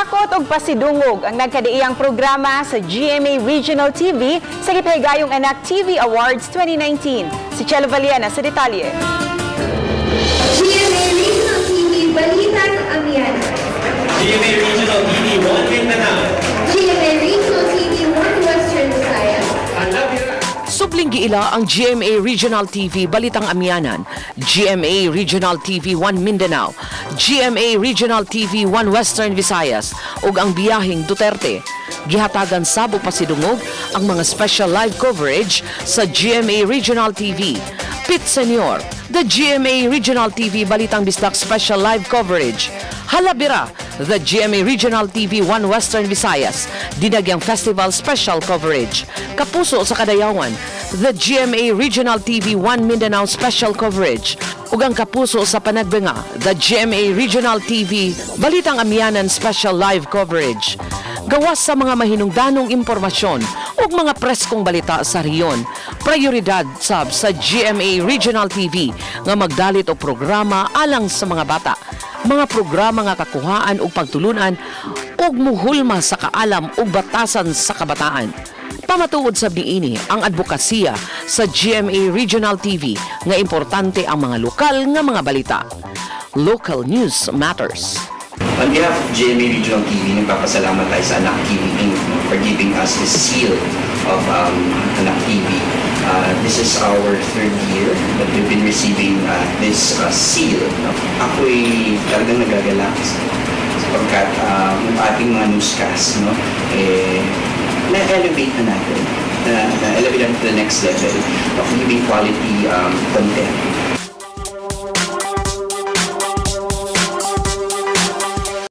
Pasakot og pasidungog ang nagkadaiyang programa sa GMA Regional TV sa gipahigayong Anak TV Awards 2019. Si Chelo Valiena sa detalye. GMA Regional TV, Balitang Amihanan. GMA Regional TV 1 Mindanao. GMA Regional TV 1 Western Visayas. Subling giila ang GMA Regional TV Balitang Amihanan, GMA Regional TV 1 Mindanao, GMA Regional TV 1 Western Visayas ug ang Biyaheng Duterte. Gihatagan sab og pasidungog ang mga special live coverage sa GMA Regional TV. Pit Senior, the GMA Regional TV Balitang Bisdak special live coverage. Halabira, the GMA Regional TV 1 Western Visayas, Dinagyang Festival Special Coverage. Kapuso sa Kadayawan, the GMA Regional TV 1 Mindanao Special Coverage. Ug ang Kapuso sa Panagbenga, the GMA Regional TV Balitang Amihanan Special Live Coverage. Gawas sa mga mahinungdanong impormasyon ug mga preskong balita sa rehiyon, prioridad sab sa GMA Regional TV nga magdalit og programa alang sa mga bata. Mga programa nga kakuhaan og pagtulunan ug muhulma sa kaalam ug batasan sa kabataan. Pamatuod sa niini ang advokasya sa GMA Regional TV nga importante ang mga lokal nga mga balita. Local news matters. On behalf of GMA Regional TV, nagpapasalamat tayo sa Anak TV Inc. no, for giving us this seal of Anak TV. This is our third year that we've been receiving this seal. No? Ako'y talagang nagagalak sapagkat yung ating mga newscast, no, eh, na-elevate na natin. Na-elevate natin to the next level of giving quality content.